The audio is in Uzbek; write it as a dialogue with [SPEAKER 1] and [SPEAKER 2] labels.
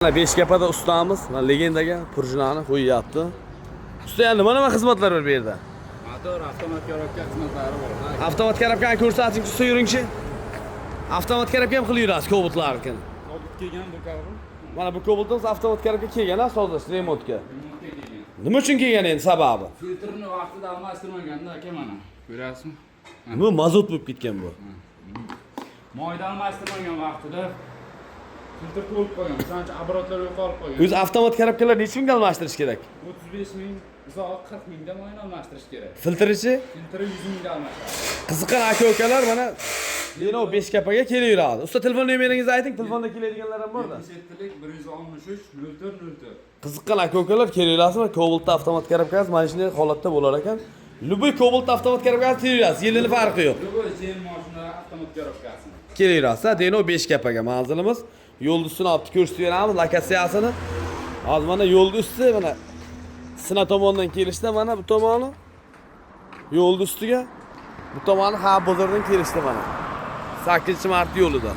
[SPEAKER 1] Mana Beshkapada ustamiz, mana legendaga пружина ni qo'yyapti. Usta, yana nima nima xizmatlar bor bu yerda?
[SPEAKER 2] Motor, avtomat коробка xizmatlari bor.
[SPEAKER 1] Avtomat коробка ni ko'rsating, usta, yuringchi. Avtomat коробка ham qilib yurasiz Cobaltlarnikini.
[SPEAKER 2] Kobalt kelgan bu коробка.
[SPEAKER 1] Mana bu Cobaltimiz avtomat коробка kelgan, ha, sozlash, remontga.
[SPEAKER 2] Remontga kelgan.
[SPEAKER 1] Nima uchun kelgan endi, sababi?
[SPEAKER 2] Filtrni vaqtida almashtirmaganda, aka, mana. Ko'ryapsizmi?
[SPEAKER 1] Bu mazot bo'lib ketgan bu.
[SPEAKER 2] Moyni almashtirmagan vaqtida, filtr to'lib qolgan. O'shaning uchun оборот lar yo'qolib qolgan.
[SPEAKER 1] O'zi avtomat коробка lar necha mingga almashtirish kerak?
[SPEAKER 2] 35 ming, uzog'i 40 mingda moyni almashtirish kerak.
[SPEAKER 1] Filtrichi?
[SPEAKER 2] Filtri 100 mingda almashadi.
[SPEAKER 1] Qiziqqan aka ukalar mana Leno Beshkapaga kelaveradi. Usta, telefon nomeringizni ayting, telefonda keladiganlar ham borda.
[SPEAKER 2] 77lik 163 04 04.
[SPEAKER 1] Qiziqqan aka ukalar kelaverasizlar. Cobaltda avtomat коробка si mana shunday holatda bo'lar ekan. Любой Cobalt avtomat коробка si teraverasiz, yilini farqi yo'q.
[SPEAKER 2] Любой GM mashina avtomat коробка sini.
[SPEAKER 1] Kelaverasiz, Deno Beshkapaga manzilimiz. Yo'lni ustini olib ko'rsatib beramiz, lokatsiyasini. Hozir mana yo'lni usti, mana Sina tomondan kelishda, mana bu tomoni yo'lni ustiga, bu tomoni ha bozordan kelishda, mana 8 mart yo'lida.